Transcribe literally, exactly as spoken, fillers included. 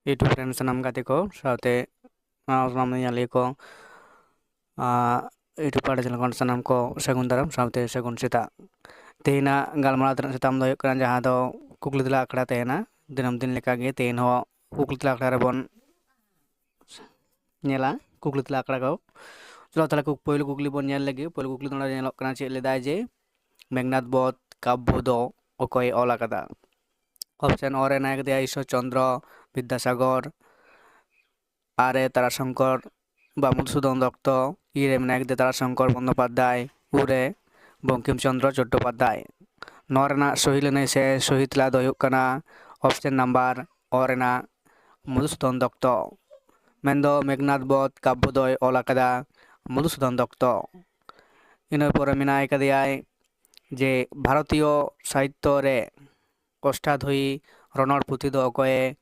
YouTube ᱨᱮᱱ ᱥᱟᱱᱟᱢ ᱜᱟᱛᱮ ᱠᱚ ᱥᱟᱶᱛᱮ ᱱᱟᱣᱟ ᱥᱟᱱᱟᱢ ᱧᱮᱧᱮᱞᱤᱭᱟᱹ ᱠᱚ, ᱟᱨ YouTube ᱯᱟᱦᱴᱟ ᱪᱮᱱᱮᱞ ᱠᱷᱚᱱ ᱥᱟᱱᱟᱢ ᱠᱚ ᱥᱟᱹᱜᱩᱱ ᱫᱟᱨᱟᱢ ᱥᱟᱶᱛᱮ ᱥᱟᱹᱜᱩᱱ ᱥᱮᱛᱟᱜ᱾ ᱛᱮᱦᱮᱧᱟᱜ ᱜᱟᱞᱢᱟᱨᱟᱣ ᱨᱮᱱᱟᱜ ᱥᱟᱛᱟᱢ ᱫᱚ ᱦᱩᱭᱩᱜ ᱠᱟᱱᱟ ᱡᱟᱦᱟᱸ ᱫᱚ ᱠᱩᱠᱞᱤ ᱛᱮᱞᱟ ᱟᱠᱷᱲᱟ ᱛᱟᱦᱮᱱᱟ᱾ ᱫᱤᱱᱟᱹᱢ ᱫᱤᱱ ᱞᱮᱠᱟᱜᱮ ᱛᱮᱦᱮᱧ ᱦᱚᱸ ᱠᱩᱠᱞᱤ ᱛᱮᱞᱟ ᱟᱠᱷᱲᱟ ᱨᱮᱵᱚᱱ ᱧᱮᱞᱟ, ᱠᱩᱠᱞᱤ ᱛᱮᱞᱟ ᱟᱠᱷᱲᱟ ᱠᱚ᱾ ᱪᱚᱞᱚ ᱛᱟᱦᱚᱞᱮ ᱠᱩᱠ-, ᱯᱳᱭᱞᱳ ᱠᱩᱠᱞᱤ ᱵᱚᱱ ᱧᱮᱞ ᱞᱮᱜᱮ᱾ ᱯᱳᱭᱞᱳ ᱠᱩᱠᱞᱤ ᱫᱚ ᱱᱚᱰᱮ ᱧᱮᱞᱚᱜ ᱠᱟᱱᱟ, ᱪᱮᱫ ᱞᱮᱫᱟᱭ ᱡᱮ ᱢᱮᱜᱷᱱᱟᱫ ᱵᱚᱫᱷ ᱠᱟᱵᱽᱵᱚ ᱫᱚ ᱚᱠᱚᱭ ᱚᱞ ᱟᱠᱟᱫᱟ? ᱚᱯᱥᱮᱱ ᱚ ᱨᱮ ᱢᱮᱱᱟᱭ ᱠᱟᱫᱮᱭᱟ ᱤᱥᱥᱚᱨ ᱪᱚᱱᱫᱨᱚ ᱵᱤᱫᱽᱫᱟᱥᱟᱜᱚᱨ, ᱟᱨ ᱨᱮ ᱛᱟᱨᱟᱥᱚᱝᱠᱚᱨ ᱵᱟ ᱢᱚᱫᱷᱩᱥᱩᱫᱚᱱ ᱫᱚᱛᱛᱚ, ᱤ ᱨᱮ ᱢᱮᱱᱟᱭ ᱠᱟᱫᱮᱭᱟ ᱛᱟᱨᱟᱥᱚᱝᱠᱚᱨ ᱵᱚᱱᱫᱳᱯᱟᱫᱽᱫᱷᱟᱭ, ᱩ ᱨᱮ ᱵᱚᱝᱠᱤᱢ ᱪᱚᱱᱫᱨᱚ ᱪᱚᱴᱴᱳᱯᱟᱫᱽᱫᱷᱟᱭ᱾ ᱱᱚᱣᱟ ᱨᱮᱱᱟᱜ ᱥᱚᱦᱤ ᱞᱟᱹᱱᱟᱹᱭ ᱥᱮ ᱥᱚᱦᱤ ᱛᱮᱞᱟ ᱫᱚ ᱦᱩᱭᱩᱜ ᱠᱟᱱᱟ ᱚᱯᱥᱮᱱ ᱱᱟᱢᱵᱟᱨ ᱚ ᱨᱮᱱᱟᱜ ᱢᱚᱫᱷᱩᱥᱩᱫᱚᱱ ᱫᱚᱛᱛᱚ᱾ ᱢᱮᱱᱫᱚ ᱢᱮᱜᱷᱱᱟᱫ ᱵᱚᱫᱷ ᱠᱟᱵᱽᱵᱚ ᱫᱚᱭ ᱚᱞ ᱟᱠᱟᱫᱟ ᱢᱚᱫᱷᱩᱥᱩᱫᱚᱱ ᱫᱚᱛᱛᱚ᱾ ᱤᱱᱟᱹ ᱯᱚᱨᱮ ᱢᱮᱱᱟᱭ ᱠᱟᱫᱮᱭᱟᱭ ᱡᱮ ᱵᱷᱟᱨᱚᱛᱤᱭᱚ ᱥᱟᱦᱤᱛᱛᱚ ᱨᱮ ᱚᱥᱴᱟᱫᱷᱚᱭᱤ ᱨᱚᱱᱚᱲ ᱯᱩᱛᱷᱤ ᱫᱚ ᱚᱠᱚᱭᱮ